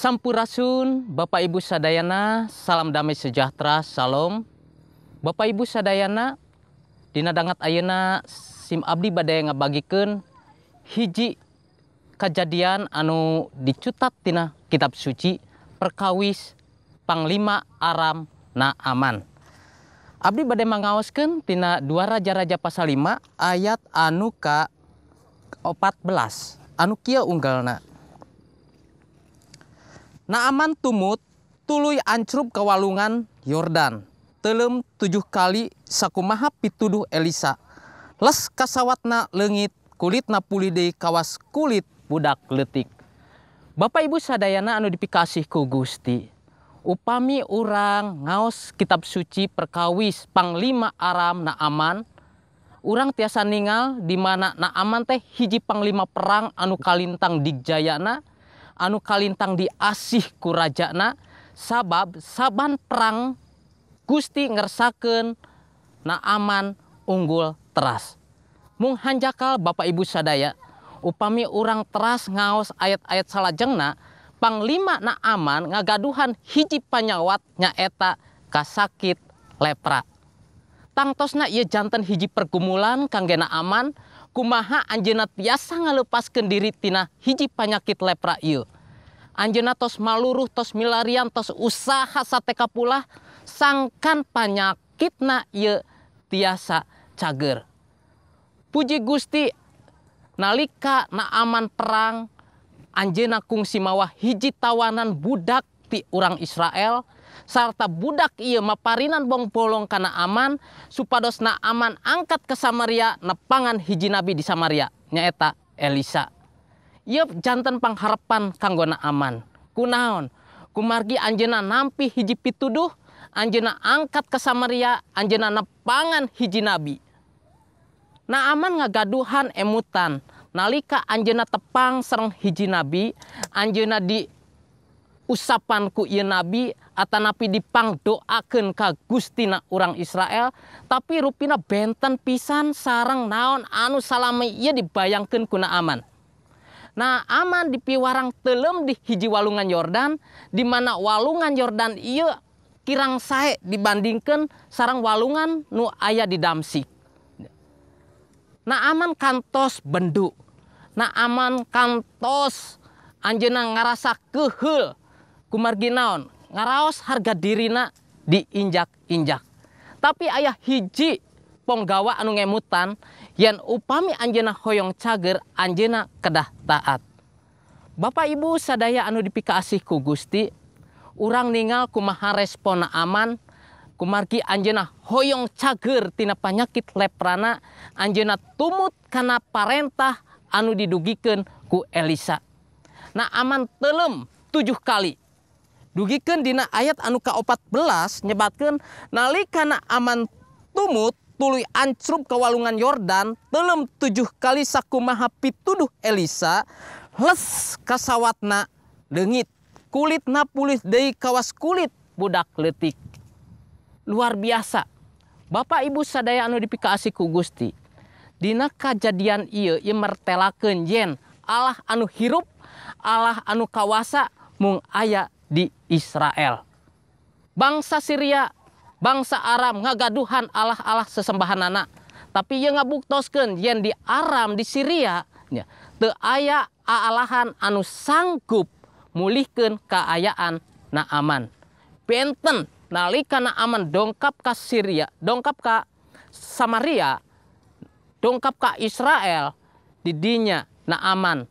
Sampurasun Bapak Ibu sadayana, salam damai sejahtera, salam. Bapak Ibu sadayana, dina dangat ayeuna sim abdi bade ngabagikeun hiji kajadian anu dicutat tina kitab suci perkawis Panglima Aram Naaman. Abdi bade mangaoskeun tina 2 Raja-Raja pasal 5 ayat anu ka 14 anu kieu unggalna. Naaman tumut tuluy ancrub ka walungan Yordan. Teuleum 7 kali sakumaha pituduh Elisa. Les kasawatna leungit, kulitna pulih deui kawas kulit budak leutik. Bapak Ibu sadayana anu dipikasih ku Gusti. Upami urang ngaos kitab suci perkawis Panglima Aram Naaman, urang tiasa ningal di mana Naaman teh hiji panglima perang anu kalintang digjayana, anu kalintang diasih ku rajana, sabab saban perang Gusti ngersakeun Naaman unggul teras. Mung hanjakal Bapak Ibu sadaya, upami urang teras ngaos ayat-ayat salajengna, Panglima Naaman ngagaduhan hiji panyawat nyaeta kasakit lepra. Tangtosna ieu janten hiji pergumulan kangge Naaman, kumaha anjeunna tiasa ngalepaskeun diri tina hiji panyakit lepra ieu. Anjeunna tos maluruh, tos milarian, tos usaha sateka pulah sangkan panyakitna ieu tiasa cager. Puji Gusti, nalika Naaman perang, anjeunna kungsi mawa hiji tawanan budak ti urang Israel, sarta budak ieu maparinan bongbolong ka Naaman supados Naaman angkat ke Samaria nepangan hiji nabi di Samaria nyaeta Elisa. Ieu janten pangharepan kanggo Naaman. Kunaon? Kumargi anjeunna nampi hiji pituduh, anjeunna angkat ke Samaria, anjeunna nepangan hiji nabi. Naaman ngagaduhan emutan nalika anjeunna tepang sareng hiji nabi, anjeunna di usapan ku ieu nabi atanapi dipangdoakeun ka Gustina urang Israel, tapi rupina benten pisan sareng naon anu salami ieu dibayangkeun ku Naaman. Naaman dipiwarang teuleum di hiji walungan Yordan, di mana walungan Yordan ieu kirang sae dibandingkeun sareng walungan nu aya di Damsik. Naaman kantos bendu, Naaman kantos anjeunna ngarasa keuheul kumargi naon? Ngaraos harga dirina diinjak-injak. Tapi aya hiji ponggawa anu ngemutan yen upami anjeunna hoyong cager, anjeunna kedah taat. Bapak Ibu sadaya anu dipikaasih ku Gusti, urang ningal kumaha respon Naaman kumargi anjeunna hoyong cager tina panyakit leprana, anjeunna tumut kana parentah anu didugikeun ku Elisa. Naaman teuleum 7 kali. Dugikeun dina ayat anu ka-14 nyebatkeun nalika Naaman tumut tuluy ancrub ka walungan Yordan, teuleum 7 kali sakumaha pituduh Elisa, les kasawatna leungit, kulitna pulih deui kawas kulit budak leutik. Luar biasa. Bapak Ibu sadaya anu dipikaasih ku Gusti, dina kajadian ieu ieu mertelakeun yen Allah anu hirup, Allah anu kawasa mung aya di Israel. Bangsa Syria, bangsa Aram ngagaduhan Allah-Allah sesembahanana. Tapi ieu ngabuktoskeun yen di Aram, di Syria nya teu aya aalahan anu sanggup mulihkeun kaayaan Naaman. Benten nalika Naaman dongkap ka Syria, dongkap ka Samaria, dongkap ka Israel, didinya Naaman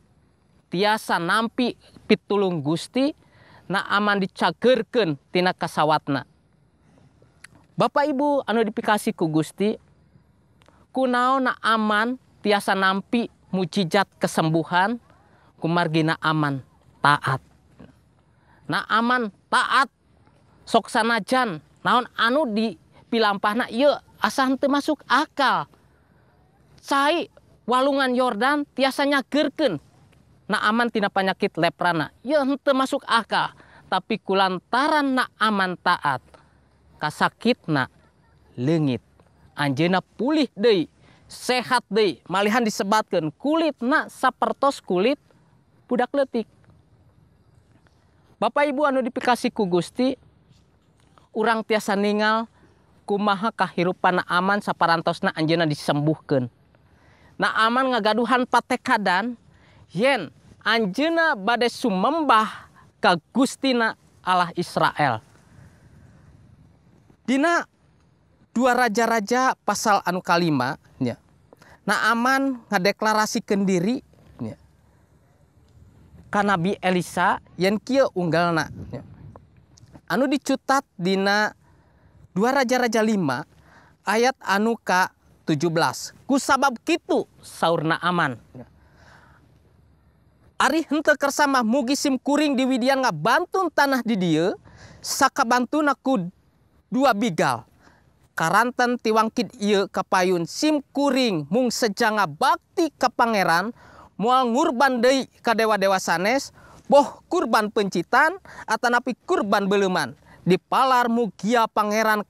tiasa nampi pitulung Gusti, Naaman dicagerkeun tina kasawatna. Bapak Ibu anu dipikasih ku Gusti, kunaon Naaman tiasa nampi mujizat kesembuhan? Kumargi Naaman taat. Naaman taat sok sanajan naon anu dipilampahna ieu asa henteu masuk akal. Cai walungan Yordan tiasa nyageurkeun Naaman tina panyakit leprana, ieu henteu masuk akal. Tapi kulantaran Naaman taat, kasakitna leungit, anjeunna pulih deui, sehat deui, malihan disebatkeun kulitna sapertos kulit budak leutik. Bapak Ibu anu dipikasih ku Gusti, urang tiasa ningal kumaha kahirupan Naaman saparantosna anjeunna disembuhkeun. Naaman ngagaduhan patekadan yen anjeunna bade sumembah ka Gustina Allah Israel. Dina 2 Raja-Raja pasal anu kalima nya. Naaman ngadeklarasikeun diri nya ka Nabi Elisa yen kieu unggalna nya. Anu dicutat dina 2 Raja-Raja 5 ayat anu ka 17. Ku sabab kitu saur Naaman. Ari henteu kersa mah mugi sim kuring diwidian ngabantun tanah di dieu sakabantuna ku 2 bigal. Karanten tiwangkid ieu kapayun sim kuring mung seja ngabakti ka pangeran moal ngurban deui ka dewa-dewa sanes boh kurban pencitan atanapi kurban beleuman. Dipalar mugia pangeran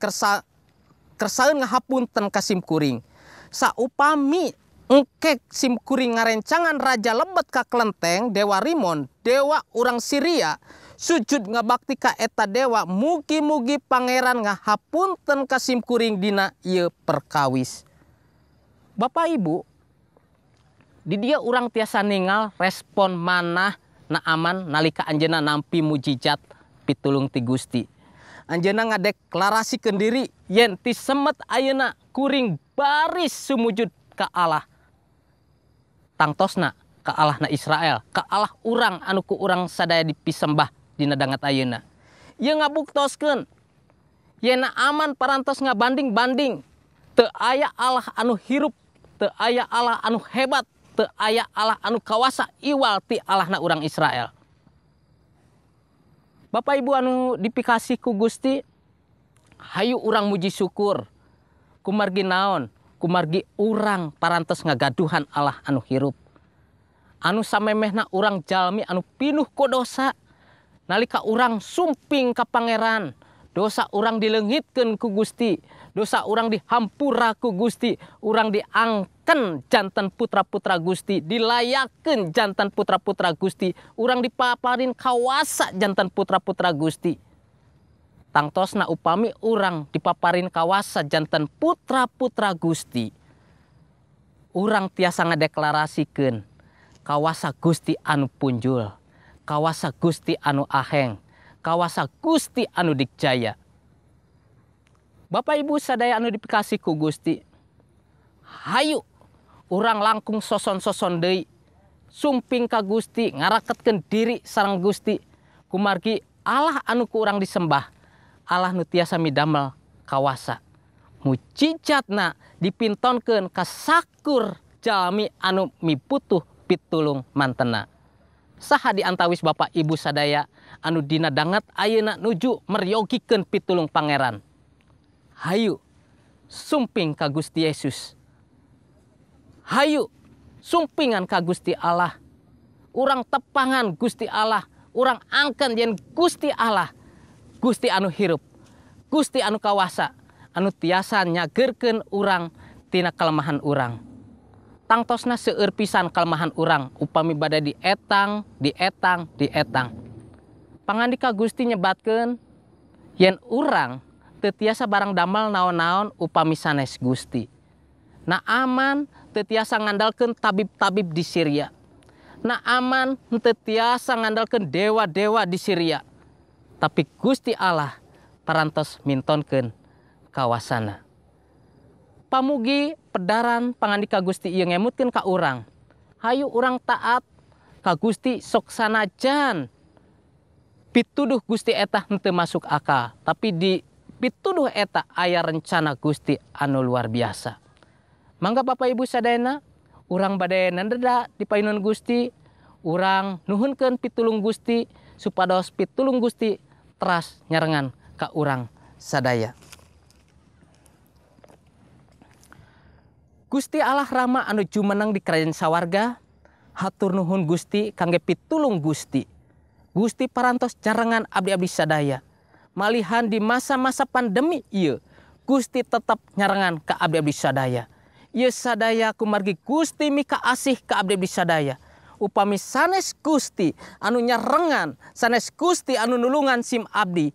kersaeun ngahapunten ka sim kuring. Saupami engkek sim kuring ngarencangan raja lebet ka kelenteng dewa Rimon dewa urang Syria sujud ngabakti ka eta dewa mugi-mugi pangeran ngahapunten ka sim kuring dina ieu perkawis. Bapak Ibu, di dia urang tiasa ningal respon manah Naaman nalika anjeunna nampi mujizat pitulung ti Gusti. Anjeunna ngadeklarasikeun diri yen ti semet ayeuna kuring baris sumujud ka Allah. Tangtosna ka Allahna Israel, ka Allah urang anu ku urang sadaya dipisembah dina dangat ayeuna. Ieu ngabuktoskeun yen Naaman parantos ngabanding-banding teu aya Allah anu hirup, teu aya Allah anu hebat, teu aya Allah anu kawasa iwal ti Allahna urang Israel. Bapak Ibu anu dipikasih ku Gusti, hayu urang muji syukur. Kumargi naon? Kumargi urang parantos ngagaduhan Allah anu hirup. Anu samemehna urang jalmi anu pinuh ku dosa. Nalika urang sumping ka pangeran, dosa urang dileungitkeun ku Gusti, dosa urang dihampura ku Gusti, urang diangken jantan putra-putra Gusti, dilayakeun jantan putra-putra Gusti, urang dipaparin kawasa jantan putra-putra Gusti. Tangtosna upami urang dipaparin kawasa jantan putra-putra Gusti, urang tiasa ngadeklarasikeun kawasa Gusti anu punjul, kawasa Gusti anu aheng, kawasa Gusti anu dikjaya. Bapak Ibu sadaya anu dipikasih ku Gusti, hayu urang langkung soson-soson deui sumping ka Gusti, ngaraketkeun diri sareng Gusti. Kumargi Allah anu ku urang disembah, Allah nu tiasa midamel kawasa. Mujizatna dipintonkeun ka sakur jalmi anu mibutuh pitulung mantena. Saha di antawis Bapak Ibu sadaya anu dina dangat ayeuna nuju meryogikeun pitulung pangeran. Hayu sumping ka Gusti Yesus. Hayu sumpingan ka Gusti Allah. Urang tepangan Gusti Allah, urang angken yen Gusti Allah, Gusti anu hirup, Gusti anu kawasa, anu tiasa nyageurkeun urang tina kelemahan urang. Tangtosna seueur pisan kelemahan urang upami bade dietang, dietang, dietang. Pangandika Gusti nyebatkeun yen urang teu tiasa barang damel naon-naon upami sanes Gusti. Naaman teu tiasa ngandalkeun tabib-tabib di Syria. Naaman teu tiasa ngandalkeun dewa-dewa di Syria. Tapi Gusti Allah parantos mintonkeun kawasana. Pamugi pedaran pangandika Gusti ieu ngemutkeun ka urang. Hayu urang taat ka Gusti sok sanajan pituduh Gusti eta henteu masuk akal, tapi di pituduh eta aya rencana Gusti anu luar biasa. Mangga Bapak Ibu sadayana urang bade nandeda di payunan Gusti, urang nuhunkeun pitulung Gusti supados pitulung Gusti teras nyarengan ka urang sadaya. Gusti Allah Rama anu jumeneng di kerajaan sawarga, hatur nuhun Gusti kangge pitulung Gusti. Gusti parantos carengan abdi-abdi sadaya. Malihan di masa-masa pandemi ieu, Gusti tetap nyarengan ka abdi-abdi sadaya. Ieu sadaya kumargi Gusti mika asih ka abdi-abdi sadaya. Upami sanes Gusti anu nyarengan, sanes Gusti anu nulungan sim abdi,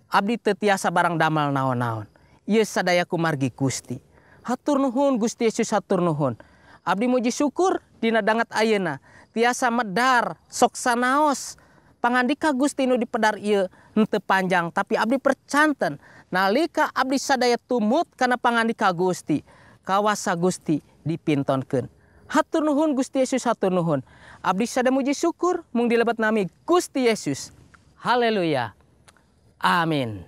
abdi teu tiasa barang damel naon-naon. Ieu sadaya kumargi Gusti. Hatur nuhun Gusti Yesus, hatur nuhun. Abdi muji syukur dina danget ayeuna tiasa medar sok sanaos pangandika Gusti nu dipedar ieu henteu panjang, tapi abdi percanten nalika abdi sadaya tumut kana pangandika Gusti, kawasa Gusti dipintonkeun. Hatur nuhun Gusti Yesus, hatur nuhun. Abdi sada muji syukur mung dilebet nami Gusti Yesus. Haleluya. Amin.